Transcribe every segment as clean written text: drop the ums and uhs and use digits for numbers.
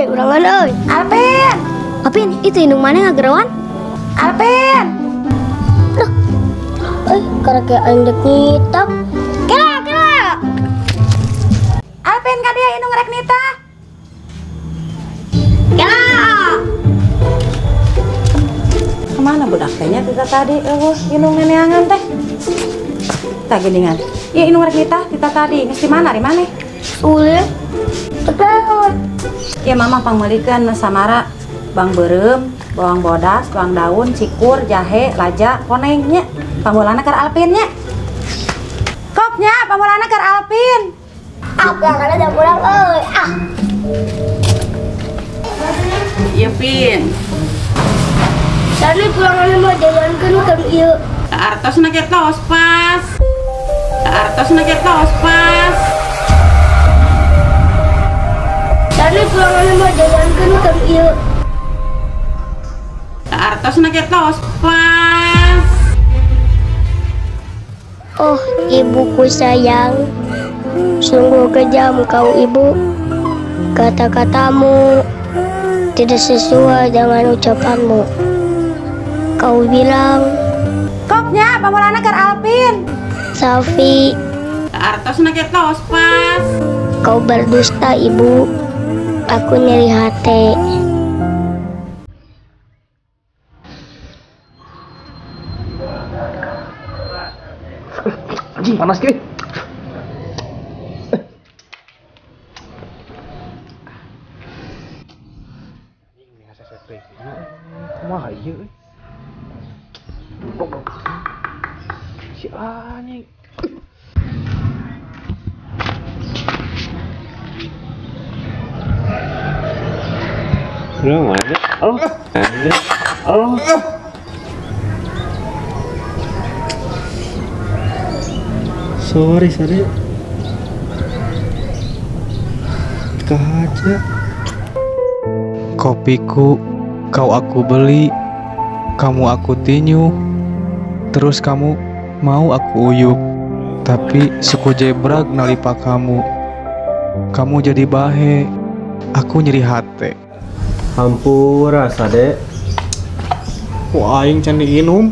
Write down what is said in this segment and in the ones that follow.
Urangan euy. Alvin. Alvin, itu indung mana ngagerawan? Alvin. Duh. Karek aing dek nitah. Kela, kela. Alvin ka dia indung rek nitah. Kela. Kemana budak teh nya tita tadi eueuh indung neneangan teh. Tah geuningan. Ieu indung rek nitah tita tadi geus di mana di maneh? Ulin. Betul. Ya mama pangmeulikeun samara bang beureum, bawang bodas, bawang daun, cikur, jahe, laja, koneng nya. Pangbolana keur Alvin nya. Kop nya pangbolana keur Alvin. Ah, kana udah pulang euy. Ah. Ieu Pin. Tadi pulangan mah jalankeun kan ieu. Artosna ge tos pas. Artosna ge tos pas. Tadi pulangan mah jalankeun kan ieu. Artosna ge tos pas. Oh, ibuku sayang. Sungguh kejam kau ibu. Kata-katamu tidak sesuai dengan ucapanmu. Kau bilang Kopnya pamulana keur Alvin. Safi. Artosna ge tos pas. Kau berdusta ibu. Aku nyeri hati. Anjing panas kiri. Kumaha ieu euy? Si anjing. Lu mana? Oh. Oh. Sorry, sorry. Kaca. Kopiku kau aku beli, kamu aku tinyu, terus kamu mau aku uyup. Tapi suku jebrag nalipa kamu. Kamu jadi bahe, aku nyeri hate. Hampura sade. Wah, aing can diinum.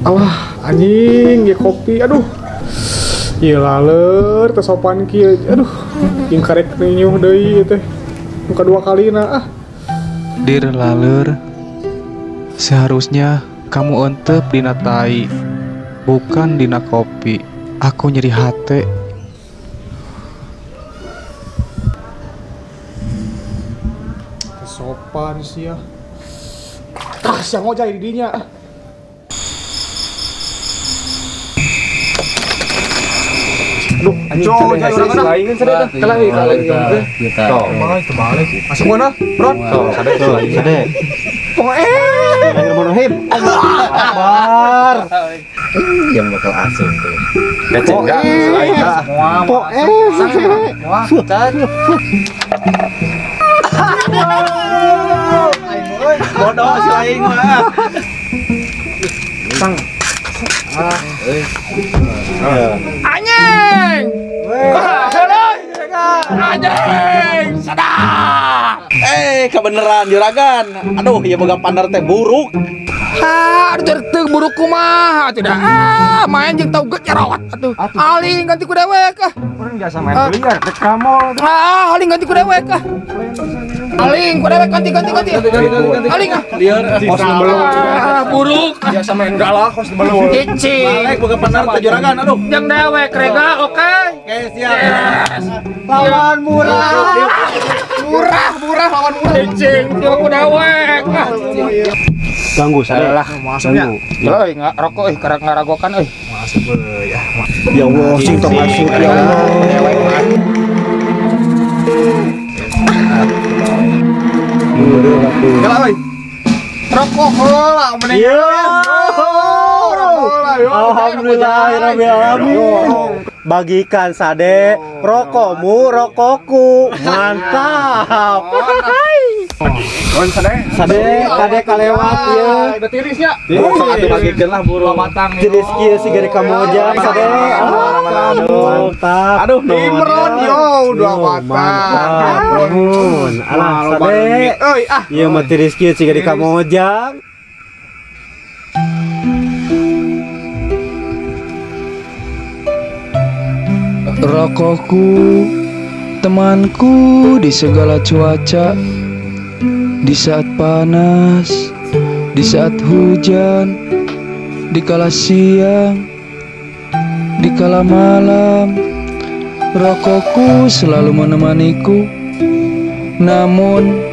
Alah, anjing, ya kopi, aduh. Ieu laler teu sopan kieu, aduh. Jeung karek ninyuh deui teh. Nu kadua kalina ah. Dir laler, seharusnya kamu entep dina tai, bukan dina kopi. Aku nyeri hate. Teu sopan sia. Tah sia ngojay di dinya. Aduh, anjing, lain sade teh. Kalah kalah teh. Tuh, mah itu balik. Masuk mana, Bro? Tuh, sade tuh, sade. Poe. Bismillahirrahmanirrahim. Akbar. Yang bakal asup tuh. Kecil enggak selain semua. Poe. Wah, bodoh si aing mah. Sang. Anjing. Anjing, sadar. Kebeneran juragan. Aduh, ya boga panar teh buruk. Ha, aduh teu buruk kumaha atuh dah. Ah, main jeung tau geus nyarawat atuh. Aling ganti ku dewek ah. Urang biasa main biliar dek ka mall. Ah, aling ganti ku dewek ah. Aling ku dewek ganti. Aling ah. Lieur kos belum. Ah, buruk. Biasa main galak kos belum. Cicing. Balik boga panar teh juragan aduh. Jeung dewek rega oke. Oke, siap. Lawan murah. Murah, murah lawan murah. Cicing, aku dewek. Ganggu saya lah. Masuknya. Euy, rokok euy, karek ngaragokan euy. Masuk euy ya. Ya Allah, sing tong asup ya Allah. Jalan euy. Rokok heula mending. Iya. Alhamdulillahirabbil alamin. Bagikan Sade, rokokmu, rokokku. Mantap. Sade, Sade, kade kalewat ieu. Udah tirisnya. Tiris. Bagikeun lah buru. Batang. Tiris kieu siga di Kamboja, Sade. Mantap. Aduh, Imron yo dua batang. Nuhun. Alah Sade. Euy ah. Ieu mah tiris kieu siga di Kamboja. Rokokku, temanku di segala cuaca, di saat panas, di saat hujan, di kala siang, di kala malam. Rokokku selalu menemaniku. Namun,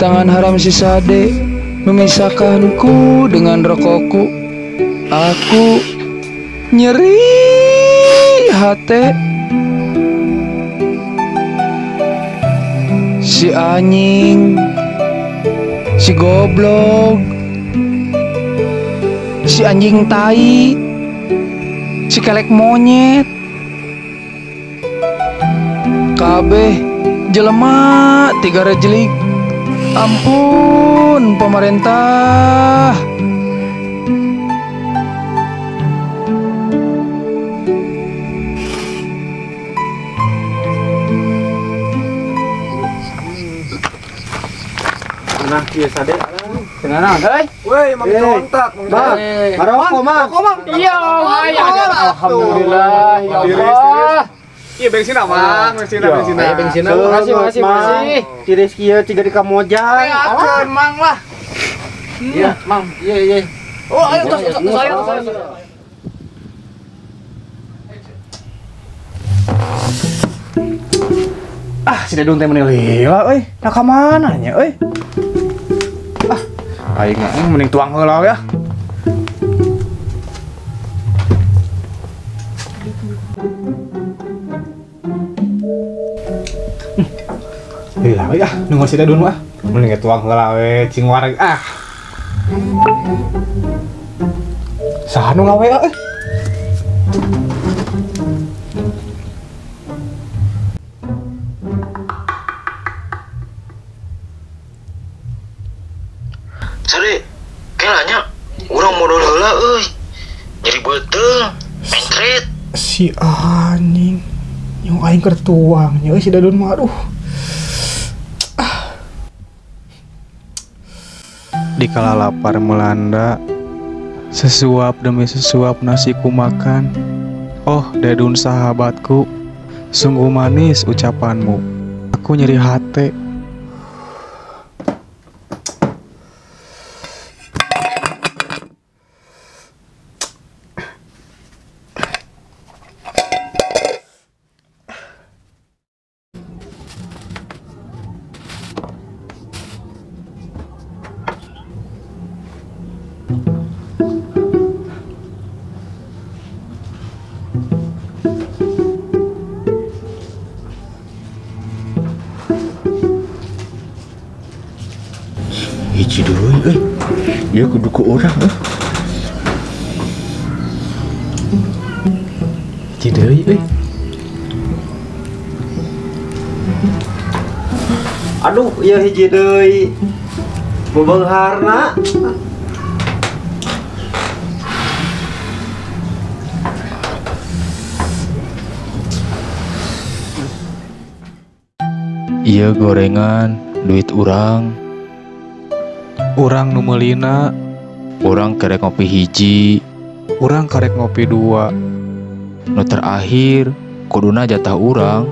tangan haram si Sade memisahkanku dengan rokokku. Aku nyeri hati. Si anjing, si goblok, si anjing tai, si kelek monyet, kabeh jelema tiga rejlik. Ampun pemerintah. Nah, ieu Sade. Tenang, heuy. Woi, mang contak, mang. Rokok, Mang. Iya, alhamdulillah ya Allah. Iya bensin Mang, bensin, bensin. Ayo bensin. Makasih, makasih, makasih. Tiris kieu ciga di Kamboja. Alah, Mang lah. Iya, Mang. Iya, iya. Oh, ayo tos, tos, ayo, tos. Ah, si Dedung teh meuni lila euy. Nah ka mana nya euy? Ah, aing mah mending tuang heula ya. Lila euy ah, nunggu si Dedung mah. Mending tuang heula we, cing wareg ah. Saha nu ngawe euy? Sade, kelanya urang modal heula euy. Nyeri beuteung, mencret. Si anjing. Yang aing keur tuang nya euy si Dadun mah aduh. Ah. Dikala lapar melanda, sesuap demi sesuap nasiku makan. Oh, Dedun sahabatku, sungguh manis ucapanmu. Aku nyeri hati. Hiji deui euy. Ieu kudu ku urang euy. Hiji deui euy. Aduh, ieu hiji deui. Bebeungharna. Ieu gorengan duit urang. Urang nu meulina, urang karek ngopi hiji, urang karek ngopi dua. Nu terakhir kuduna jatah urang.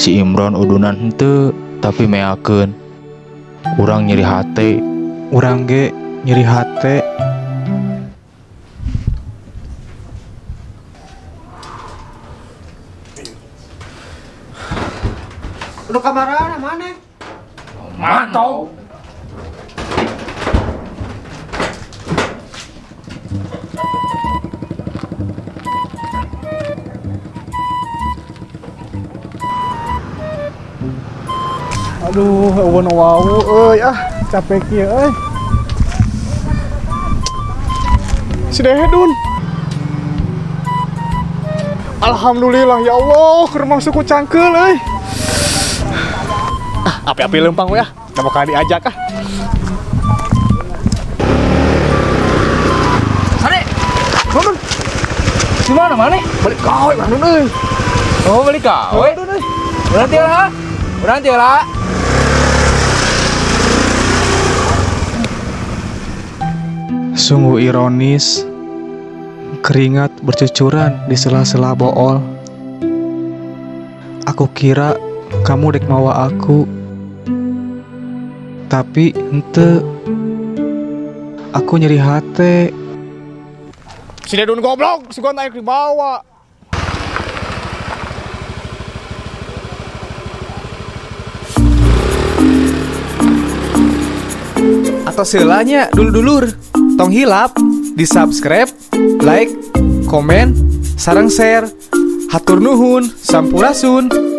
Si Imron udunan henteu tapi meakeun. Urang nyeri hate, urang ge nyeri hate. Kudu kamarana maneh? Mantap. Aduh, eueun wau euy ah, capek kieu euy. Si Dehedun. Alhamdulillah ya Allah, keur masuk ku cangkeul euy. Ah, api-api lempang we ah, da bakal diajak ah. Sare. Turun. Di mana maneh? Balik gawe Bandung euy. Oh, balik gawe. Berarti lah. Berarti lah. Sungguh ironis, keringat bercucuran di sela-sela bool. Aku kira kamu dek mawa aku, tapi ente. Aku nyeri hati. Si Dedun goblok, sugan naik dibawa. Atau selanya dulur-dulur, tong hilap di subscribe, like, komen, sarang share. Hatur nuhun, sampurasun.